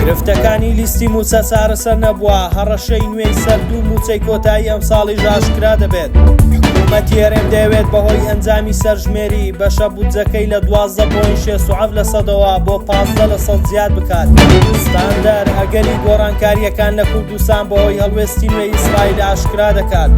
گرفتەکانی لیستی مووچە چارەسەر نەبووە، هەڕەشەی نوێی سەر دوو مووچەی کۆتایی ئەمساڵیش ئاشکرا دەبێت. حکوومەتی هەرێم دەیەوێت بەهۆی ئەنجامی سەرژمێری، بەشە بودجەکەی لە 12.67 لە سەدەوە بۆ 15 لە سەد زیاد بکات. ستاندەر ئەگەری گۆڕانکارییەکان لە کوردستان بەهۆی هەڵوێستی نوێی ئیسرائیل ئاشکرا دەکات.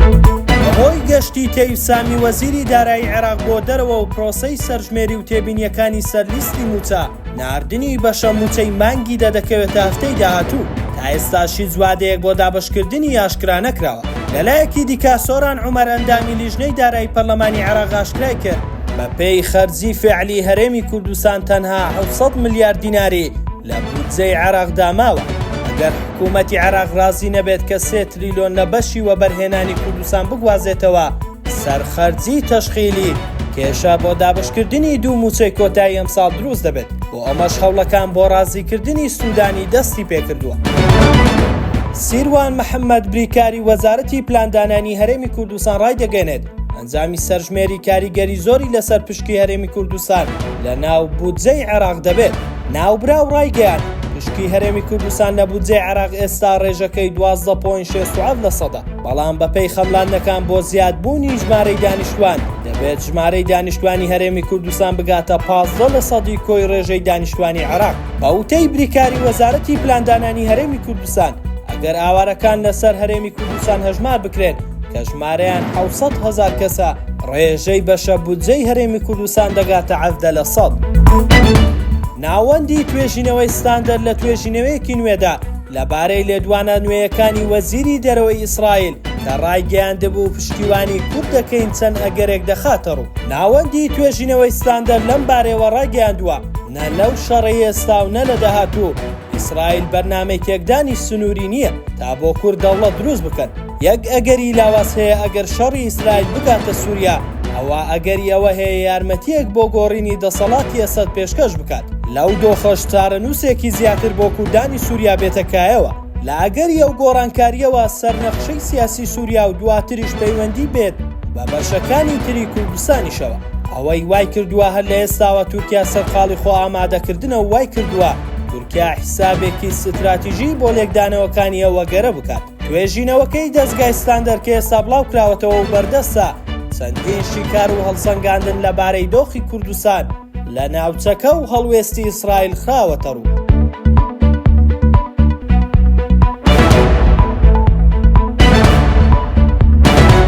بەهۆی گەشتی تەیف سامی وەزیری دارایی عێراق بۆ دەرەوە و پرۆسەی سەرژمێری و تێبینییەکانی سەر لیستی مووچە، ناردنی بەشە مووچەی مانگی دە دەکەوێتە هەفتەی داهاتوو، تا ئێستاش هیچ وادەیەک بۆ دابەشکردنی ئاشکرا نەکراوە. لەلایەکی دیکە، سۆران عومەر ئەندامی لیژنەی دارایی پەرلەمانی عێراق ئاشکرای کرد، بەپێی خەرجی فیعلی هەرێمی کوردستان تەنها 700 ملیار دیناری لە بودجەی عێراقدا ماوە، ئەگەر حکوومەتی عێراق رازی نەبێت کە سێ تریلۆن لە بەشی وەبەرهێنانی کوردستان بگوازێتەوە سەر خەرجی تەشغیلی، کێشە بۆ دابەشکردنی دوو مووچەی کۆتایی ئەمساڵ دروست دەبێت، بۆ ئەمەش هەوڵەکان بۆ رازیکردنی سوودانی دەستی پێکردووە. سیروان محەممەد بریکاری وەزارەتی پلاندانانی هەرێمی کوردستان رایدەگەیەنێت، ئەنجامی سەرژمێری کاریگەری زۆری لەسەر پشکی هەرێمی کوردستان لە ناو بودجەی عێراق دەبێت. ناوبراو ڕایگەیاند، پشکی هەرێمی کوردستان لە بودجەی عێراق ئێستا ڕێژەکەی 12.67 لە سەدە، بەڵام بەپێی خەملاندنەکان بۆ زیادبوونی ژمارەی دانیشتوان، دەبێت ژمارەی دانیشتوانی هەرێمی کوردستان بگاتە 15 لە سەدی کۆی ڕێژەی دانیشتوانی عێراق. بە وتەی بریکاری وەزارەتی پلاندانانی هەرێمی کوردستان، ئەگەر ئاوارەکان لەسەر هەرێمی کوردستان هەژمار بکرێن کە ژمارەیان 700 هەزار کەسە، ڕێژەی بەشە بودجەی هەرێمی کوردستان دەگاتە 17 لە سەد. ناوەندی توێژینەوەی ستاندەر لە توێژینەوەیەکی نوێدا لەبارەی لێدوانە نوێیەکانی وەزیری دەرەوەی ئیسرائیل کە ڕایگەیاندبوو پشتیوانی کورد دەکەین چەند ئەگەرێک دەخاتەڕوو. ناوەندی توێژینەوەی ستاندەر لەم بارەیەوە ڕایگەیاندووە، نە لەو شەڕەی ئێستا و نە لە داهاتوو ئیسرائیل بەرنامەی تێکدانی سنووری نییە تا بۆ کورد دەوڵەت دروست بکەن. یەک ئەگەری لاواز هەیە ئەگەر شەڕی ئیسرائیل بگاتە سووریا، ئەوا ئەگەری ئەوە هەیە یارمەتییەک بۆ گۆڕینی دەسەڵاتی ئەسەد پێشکەش بکات، لەو دۆخەش چارەنووسێکی زیاتر بۆ کوردانی سووریا بێتە کایەوە. لە ئەگەری ئەو گۆڕانکارییەوە سەرنەخشەی سیاسی سووریا و دواتریش پەیوەندی بێت بە بەشەکانی تری کوردستانیشەوە. ئەوەی وای کردووە هەر لە ئێستاوە تورکیا سەرقاڵی خۆ ئامادەکردنە و وای کردووە تورکیا حیسابێکی ستراتیژی بۆ لێکدانەوەکانی ئەو ئەگەرە بکات. توێژینەوەکەی دەزگای ستاندەر کە ئێستا بڵاوکراوەتەوە و بەردەستە، چەندین شیکار و هەڵسەنگاندن لەبارەی دۆخی کوردستان لە ناوچەکە و هەڵوێستی ئیسرائیل خراوەتەڕوو.